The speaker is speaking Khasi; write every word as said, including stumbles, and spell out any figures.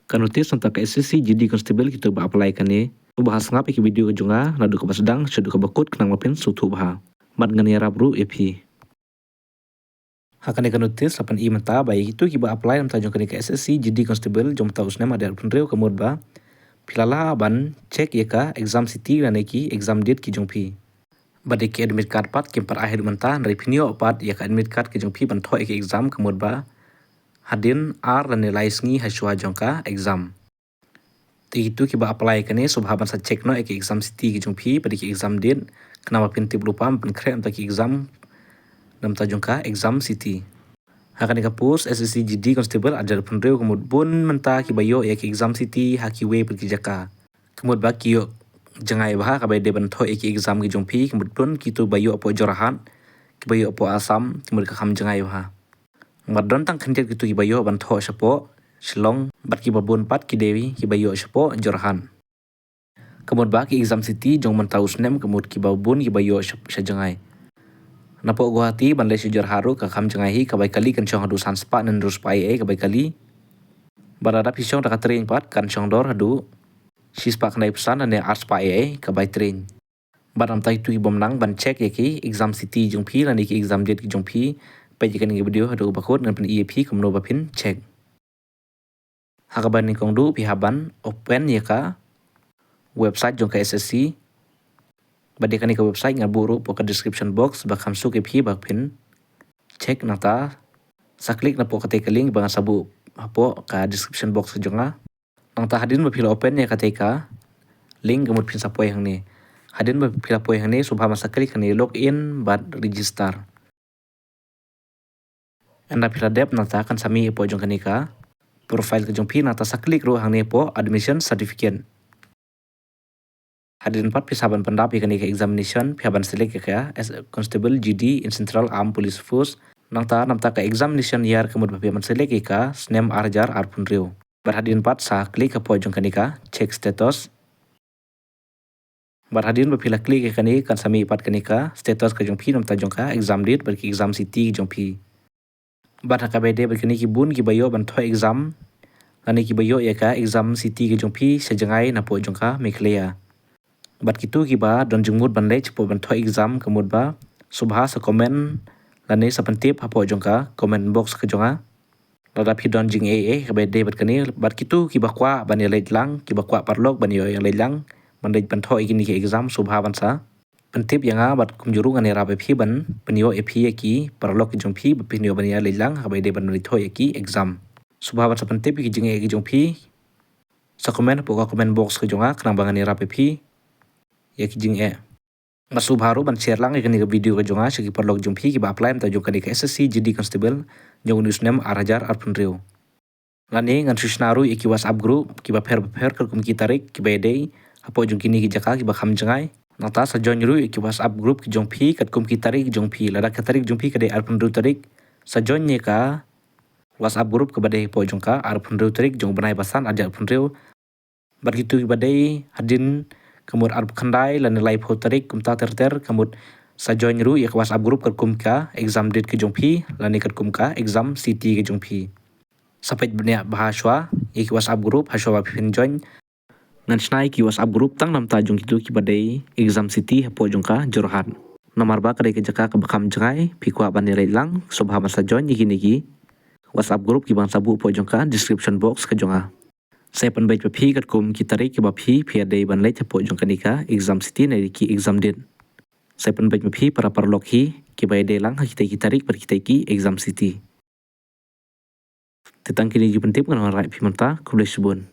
Ka notice na ka bynta ka S S C G D Constable kito ba apply kane. Sngap ïa ka video ka jong nga naduh kaba sdang shaduh kaba kut khnang ba phin sngewthuh bha. Bad ngan ïarap ruh ïa phi. Ha kane ka notice la pyni mynta ba ïa kito kiba apply na ka bynta jong kane ka S S C G D Constable jong mynta u snem ar hajar arphew hynriew ka mut ba phi la lah ban check ïa ka exam city lane ki exam date ki jong phi. Bad ïa ki admit card pat kim pat ai haduh mynta, hynrei phin ïoh pat ïa ka admit card ka jong phi ban thoh ïa ka exam ka mut ba hadien ar lane lai sngi hashwa jong ka exam. Te kito kiba apply kane sngewbha ban sa check noh ïa ka exam city ka jong phi bad ïa ka exam date, khnang ba phin tip lypa ban pynkhreh na ka bynta ka exam, na ka bynta jong ka exam city. Ha kane ka post S S C G D Constable ar hajar arphew hynriew ka mut bun mynta kiba ïoh ïa ka exam city ha kiwei pat ki jaka. Ka mut ba ki ïoh jngai bha ha kaba ïadei ban thoh ïa ki exam ki jong phi, ka mut don kito ba ïoh hapoh Jorhat, kiba ïoh hapoh Assam, ka mut ka kham jngai bha. Bad don tang khyndiat kito kiba ïoh ban thoh shapoh Shillong, bad kiba bun pat ki dei kiba ïoh shapoh Jorhat. Ka mut ba ki exam city jong mynta u snem ka mut kiba bun kiba ïoh sha, sha jngai. Napoh Guwahati ban leit sha Jorhat ruh ka kham jngai hi, ka bai kali kan shong haduh san spah ne hynriew spah ei ei ka bai kali. Bad lada phi shong da ka train pat kan shong dor haduh shi spah khyndai phew san ne ar spah ei ei ka bai train. Bad na ka bynta kito kibym nang ban check ïa ki exam city jong phi lane ki exam date ki jong phi, peit ïa kane ka video haduh ba kut ngan pyni ïa phi kumno ba phin check. Ha kaba nyngkong duh phi hap ban open ïa ka website jong ka S S C. Bad ïa kane ka website nga buh ruh hapoh ka description box ba kham suk ïa phi ba phin check. Nangta sa click napoh katei ka link ba nga sa buh hapoh ka description box ka jong nga. Nangta hadien ba phi la open ïa katei ka link ka mut phin sa poi hangne. Hadien ba phi la poi hangne sngewbha ban sa click hangne log in bad register. Ynda phi la dep nangta kan sa mih hapoh jong kane ka profile ka jong phi, nangta sa click ruh hangne hapoh admission certificate. Hadien pat phi sa ban pyndap ïa kane ka examination, phi hap ban select ïa ka as Constable G D in Central Armed Police Force. Nangta na ka bynta ka examination year ka mut ba phi hap ban select ïa ka snem ar hajar arphew hynriew. Bad hadien pat sa click hapoh jong kane ka check status. Bad hadien ba phi la click ïa kane kan sa mih pat kane ka status ka jong phi na ka bynta jong ka exam date bad ki exam city jong phi. Bad ha kaba ïadei bad kine ki bun kiba ïoh ban thoh exam lane kiba ïoh ïa ka exam city ka jong phi sha jngai napoh jong ka Meghalaya. Bad kito kiba don jingmut ban leit shapoh ban thoh exam ka mut ba sngewbha sa comment lane sa pyntip hapoh jong ka comment box ka jong nga. Lada phi don jingeh eh kaba ïadei bad kane, bad kito kiba kwah ban ïa leit lang, kiba kwah paralok ban ïa leit lang ban leit ban thoh ïa kine ki exam, sngewbha ban sa pyntip ïa nga bad kumjuh ruh ngan ïarap ïa phi ban pynïoh ïa phi ïa ki paralok ki jong phi ba phin ïoh ban ïa leit lang ha kaba ïadei ban leit thoh ïa ki exam. Sngewbha ban sa pyntip ïa ki jingeh ki jong phi, sa comment hapoh ka comment box ka jong nga khnang ba ngan ïarap ïa phi ïa ki jingeh. Bad sngewbha ruh ban share lang ïa kane ka video ka jong nga sha ki paralok jong phi kiba apply na ka bynta jong kane ka S S C G D Constable jong une u snem ar hajar arphew hynriew. Lane ngan shu shna ruh ïa ki WhatsApp group kiba pher bapher katkum ki tarik kiba ïadei hapoh jong kine ki jaka kiba kham jngai. Nangta sa join ruh ïa ki WhatsApp group ki jong phi katkum ki tarik jong phi. Lada ka tarik jong phi ka dei arphew hynriew tarik, sa join ïa ka WhatsApp group kaba dei hapoh jong ka arphew hynriew tarik jong u bnai ba san ar hajar arphew hynriew. Bad kito kiba dei hadien ka mut arphew khyndai lane laiphew tarik kumta ter ter ka mut sa join ruh ïa ka WhatsApp group katkum ka exam date ka jong phi lane katkum ka exam city ka jong phi. Sa peit bniah bha shuwa ïa ki WhatsApp group ha shuwa ba phin join. Ngan shna ïa ki WhatsApp group tang na ka bynta jong kito kiba dei exam city hapoh jong ka Jorhat. Namar ba ka dei ka jaka kaba kham jngai, phi kwah ban ïa leit lang, sngewbha ban sa join ïa kine ki WhatsApp group kiba ngan sa buh hapoh jong ka description box ka jong nga. Sa ïa pynbeit ba phi katkum ki tarik kiba phi, phi ïa dei ban leit hapoh jong kane ka exam city ne ki exam date. Sa ïa pynbeit ba phi para paralok hi kiba ïa dei lang ha kitei ki tarik bad kitei ki exam city. Te tang kine ki jingpyntip ngan wanrah ïa phi mynta, khublei shibun.